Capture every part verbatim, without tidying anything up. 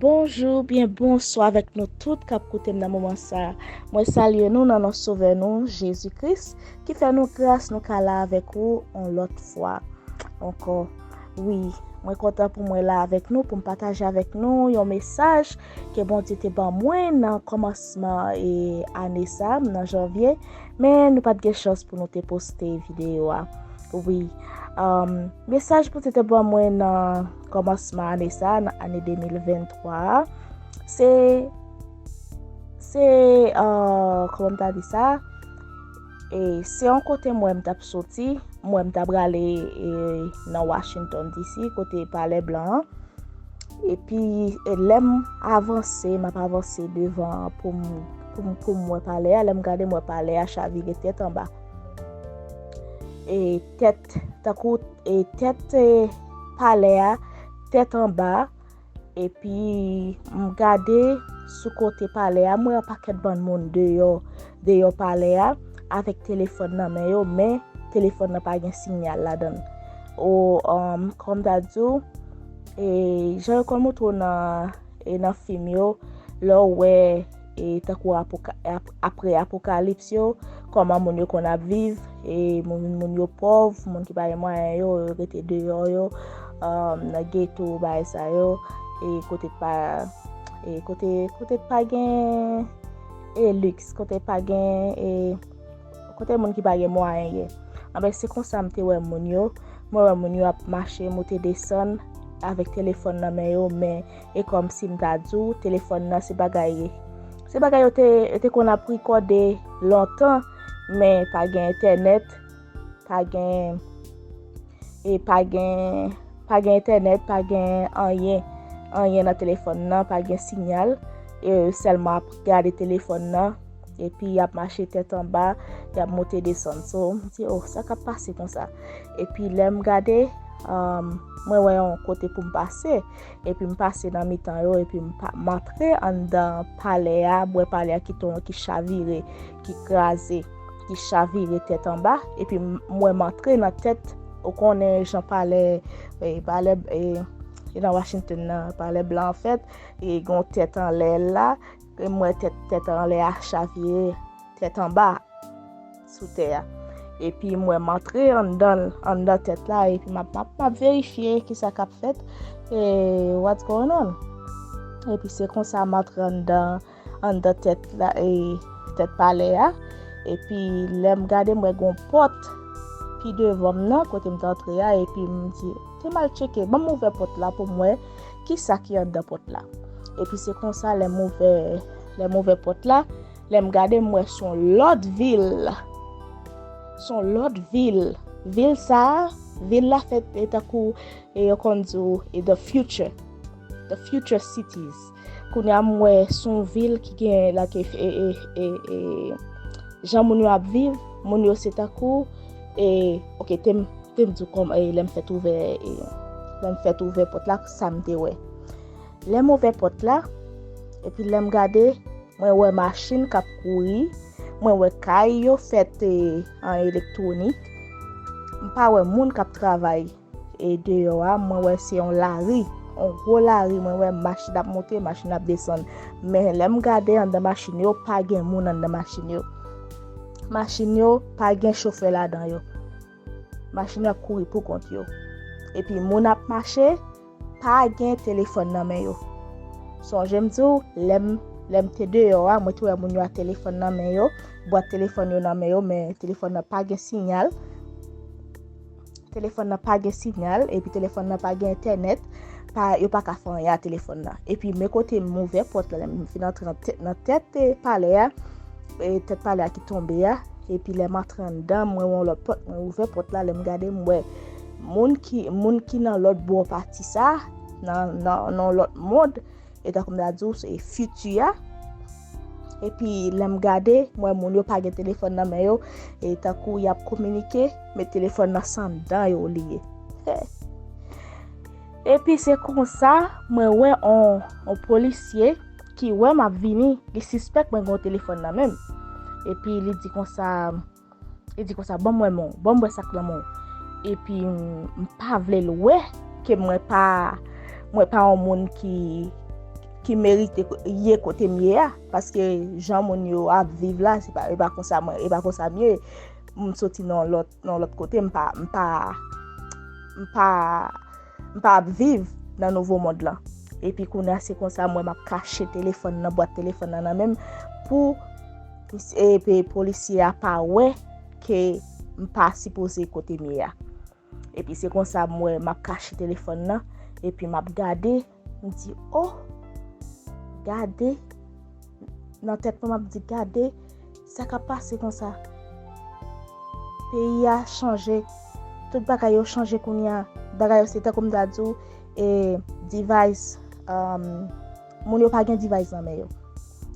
Bonjou, byen bonswa avèk nou tout k ap koute m nan moman sa a. Mwen salye nou nan non Sovè nou, Jezi Kris, ki fè nou gras nou ka la avèk ou yon lòt fwa ankò. Wi, mwen kontan pou mwen la avèk nou, pou m pataje avèk nou yon mesaj ke Bondye te ban mwen nan kòmansman e ane sa a, nan janvye, men nou pa t gen chans pou nou te poste videyo a. Wi, um, mesaj Bondye te ban mwen nan kòmansman ane sa a, nan ane de mil venntwa a, se, se, uh, kòman m ta di sa? E, se yon kote mwen m t ap soti, mwen m t ap prale e, nan Washington D C, kote Palè Blan an. Epi, e, lè m avanse, m ap avanse devan pou m, pou m, pou m wè palè a. Lè m gade, m wè palè a chavire tèt anba. E tèt, tankou, e tèt e, palè a, tèt anba. Epi, m gade sou kote palè a, m wè yon pakèt bann moun deyò, deyò palè a, avèk telefòn nan men yo, men telefòn nan pa gen sinyal ladan l. O, um, kòm ta di w, e, jan yo konn montre w nan, e, nan fim yo, lè w wè, e, tankou apoka-, ap-, apre apokalips yo, kòman moun yo konn ap viv, e, moun, moun yo pòv, moun ki pa gen mwayen yo, yo rete deyò yo, um, nan geto, bagay sa yo, e, kote pa, e, kote, kote pa gen, e, liks, kote pa gen, e, kote moun ki pa gen mwayen ye. Anben, se konsa m te wè moun yo. Mwen wè moun yo ap mache, moute, desann, avèk telefòn nan men yo, men e kòmsi m ta di w, telefòn nan se bagay, se bagay yo te, yo te konn ap rekòde lontan, men pa gen entènèt, pa gen, e pa gen, pa gen entènèt, pa gen anyen, anyen nan telefòn nan, pa gen sinyal, e sèlman ap gade telefòn nan, epi y ap mache tèt anba, y ap monte desann. So, m di, oh, sa k ap pase konsa? Epi lè m gade, um, mwen wè yon kote pou m pase, epi m pase nan mitan yo, epi m pa, m antre anndan palè a, m wè palè a ki ton, ki chavire, ki kraze, ki chavire tèt anba, epi m, m wè m antre nan tèt, ou konnen jan palè, e, palè, e, e nan Washington nan, palè blan an fèt, e gen yon tèt anlè la, e m wè tèt, tèt anlè a chavire tèt anba sou tè a. Epi m wè m antre anndan, anndan tèt la, epi m ap, m ap, m ap verifye kisa k ap fèt, e what's going on. Epi se konsa m antre anndan, anndan tèt la, e tèt palè a. Epi lè m gade, m wè gon pòt pi devan m nan, kote m t antre a, epi m di, te m al tcheke, ban m ouvè pòt la pou m wè kisa ki anndan pòt la. Epi se konsa, lè m ouvè, lè m ouvè pòt la, lè m gade, m wè s on lòt vil. S on lòt vil. Vil sa a, vil la fèt e tankou, e yo konn di w, e the future. The future cities. Kounye a m wè s on vil ki gen, like, e, e, e, e, jan moun yo ap viv, moun yo se tankou, e, ok, te m, te m di w kòm, e, lè m fèt ouvè, e, lè m fèt ouvè pòt la, sa m te wè. Lè m ouvè pòt la, epi lè m gade, mwen wè machin k ap kouri, mwen wè kay yo fèt, e, an elektwonik. M pa wè moun k ap travay, e, deyò a, mwen wè se yon lari, yon gwo lari, mwen wè machin ap monte, machin ap desann. Men lè m gade anndan machin yo, pa gen moun anndan machin yo. Machin yo, pa gen chofè ladan yo. Machin yo ap kouri pou kont yo. Epi moun ap mache, pa gen telefòn nan men yo. Sonje m di w, lè m, lè m te deyò a, mwen te wè moun yo a telefòn nan men yo, bwat telefòn yo nan men yo, men telefòn nan pa gen sinyal. Telefòn nan pa gen sinyal, epi telefòn nan pa gen entènèt, pa, yo pa ka fè anyen a telefòn nan. Epi men kote m ouvè pòt la, lè m fin antre nan tèt, nan tèt, e, palè a, e, tèt palè a ki tonbe a, epi lè m antre anndan, mwen wè yon lòt pòt, mwen ouvè pòt la, lè m gade, m wè moun ki, moun ki nan lòt bò pati sa, nan, nan, nan lòt mond, e tankou m ta di w, se fiti a. Epi lè m gade, m wè moun yo pa gen telefòn nan men yo, e tankou y ap kominike, men telefòn nan se anndan yo li ye. Epi se konsa, mwen wè on, on polisye ki wè m ap vini, li sispèk mwen gen yon telefòn nan men m. Epi li di konsa, li di konsa, ban m wè men w, ban m wè sa k nan men w. Epi m, m pa vle l wè ke mwen pa, mwen pa yon moun ki, ki merite ye kote m ye a. Paske jan moun yo ap viv la, se pa, e pa konsa mwen, e pa konsa m ye. M soti nan lòt, nan lòt kote, m pa, m pa, m pa, m pa ap viv nan nouvo mond lan. Epi kounye a, se konsa mwen m ap kache telefòn nan, bwat telefòn nan nan men m pou, epi polisye a pa wè ke m pa sipoze kote m ye a. Epi se konsa m wè m ap kache telefòn nan, epi m ap gade, m di, oh, gade, nan tèt mwen m ap di, gade sa k ap pase konsa. Peyi a chanje, tout bagay yo chanje kounye a. Bagay yo se tankou m ta di w, e, device, um, moun yo pa gen device nan men yo.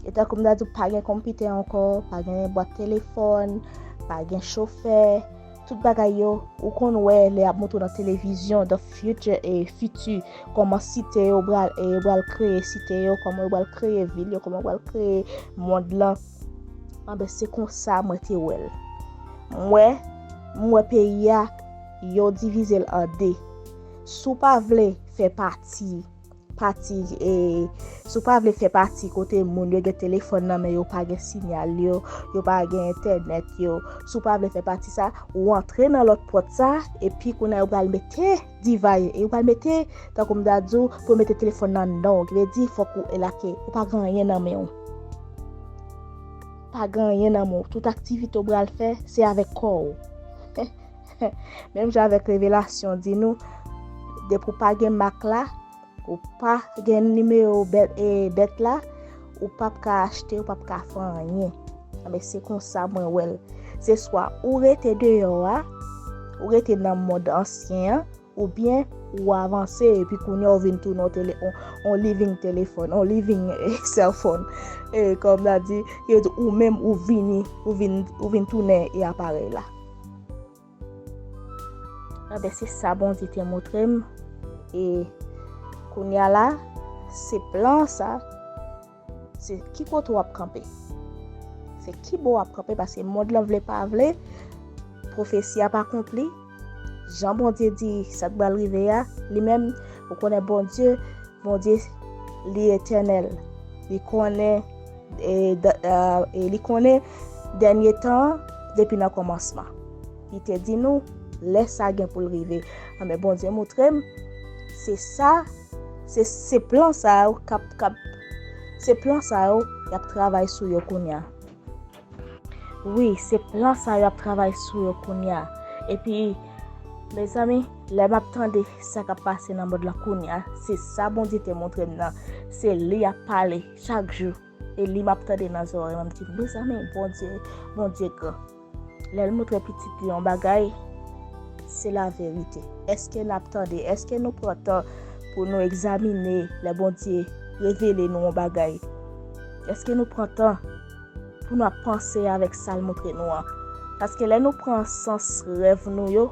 E tankou m ta di w, pa gen konpitè ankò, pa gen bwat telefòn, pa gen chofè. Tout bagay yo, ou konn wè lè y ap montre w nan televizyon, the future, e fiti, kòman site yo pral, e yo pral kreye site yo, kòman yo pral kreye vil yo, kòman yo pral kreye mond lan. Anben, se konsa mwen te wè l. M wè, m wè peyi a, yo divize l an de. Si w pa vle fè pati, pati, e, si w pa vle fè pati kote moun yo gen telefòn nan men yo, pa gen siyal yo, yo pa gen entènèt yo, si w pa vle fè pati sa, ou antre nan lòt pòt sa, epi kounye a yo pral mete device, yo pral mete, tankou m ta di w, pou yo mete telefòn nan nan w, ki vle di fòk ou elake, ou pa gen anyen nan men w. Pa gen anyen nan men w. Tout aktivite w pral fè, se avèk kò w. Menm jan avèk revelasyon di nou, depi w pa gen mak la, ou pa gen nimewo bèt, e, bèt la, ou p ap ka achte, ou p ap ka fè anyen. Anben, se konsa mwen wè l. Se swa ou rete deyò a, ou rete nan mond ansyen an, oubyen ou avanse, epi kounye a ou vin tounen yon tele-, yon, yon living telefòn, yon living, e, cell phone. E, kòm n a di, yo di ou menm ou vini, ou vin, ou vin tounen e aparèy la. Anben, se sa Bondye te montre m. E kounye a la, se plan sa, se ki kote w ap kanpe. Se ki bò w ap kanpe, paske mond lan vle pa vle, pwofesi ap akonpli. Jan Bondye di sa k pral rive a, li menm, ou konnen Bondye, Bondye, li etènèl. Li konnen, e, da-, a, e li konnen dènye tan an depi nan kòmansman. Li te di nou lè sa gen pou l rive. Anben, Bondye montre m, se sa, se, se plan sa yo k ap, k ap, se plan sa yo y ap travay sou yo kounye a. Wi, se plan sa yo ap travay sou yo kounye a. Epi, mezanmi, lè m ap tande sa k ap pase nan mond lan kounye a, se sa Bondye te montre m nan. Se li y ap pale chak jou. E li m ap tande nan zòrèy mwen, m di, mezanmi, Bondye, Bondye gran. Lè l montre pitit li yon bagay, se laverite. Èske n ap tande? Èske nou pran tan pou nou egzamine lè Bondye revele nou yon bagay? Èske nou pran tan pou nou ap panse avèk sa l montre nou an? Paske lè nou pran sans rèv nou yo,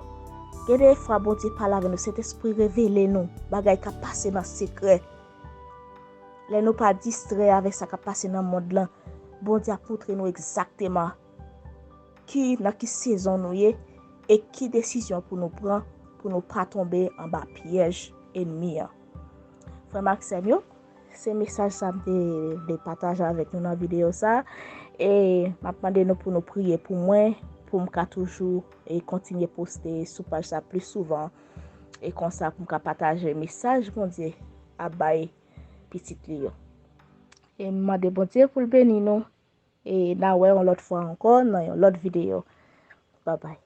gen de fwa Bondye pale avè nou, Sentespri revele nou bagay k ap pase nan sekrè. Lè nou pa distrè avèk sa k ap pase nan mond lan, Bondye ap montre nou egzakteman ki, nan ki sezon nou ye e ki desizyon pou nou pran pou nou pa tonbe anba pyèj ènmi an. Frè m ak sè m yo, se mesaj sa m te vle pataje avèk nou nan videyo sa. E m ap mande nou pou nou priye pou mwen, pou m ka toujou e kontinye poste sou paj sa plis souvan. E konsa pou m ka pataje mesaj Bondye ap bay pitit li yo. E m mande Bondye pou l beni nou. E n a wè yon lòt fwa ankò nan yon lòt videyo. Babay.